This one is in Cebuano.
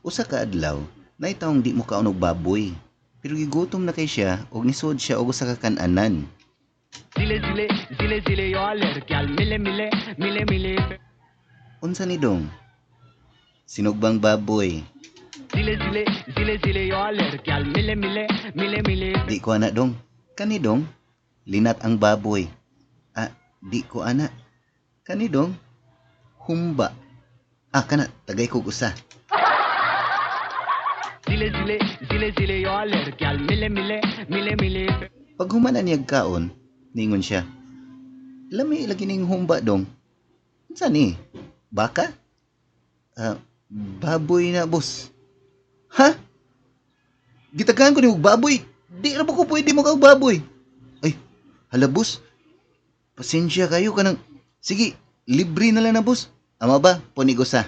Usa ka adlaw, naay tawong di mokaon og baboy. Pero gigutom na kay siya ug nisud siya og usa ka kan-anan. Zile zile zile zile yo लड़क्याल मिले मिले मिले मिले Unsa ni, dong? Sinugbang baboy. Zile zile zile zile yo लड़क्याल मिले मिले मिले मिले Di ko ana, dong. Kani, dong? Linat ang baboy. Ah, di ko ana. Kani, dong? Humba. Ah, kana, tagay kog usa. Zile zile zile zile yo लड़क्याल मिले मिले मिले मिले Paghuman na niya kaon, ningon siya, "Lami lagi ning humba, dong. Unsa ni? Baka?" "Ah, baboy na, boss." "Ha? Gitagaan ko nimo baboy. Di ra ba ko pwede mo baboy?" "Ay, hala, boss. Pasensya kayo kanang. Sige, libre na lang na, boss." "Ama ba? Punigo sa."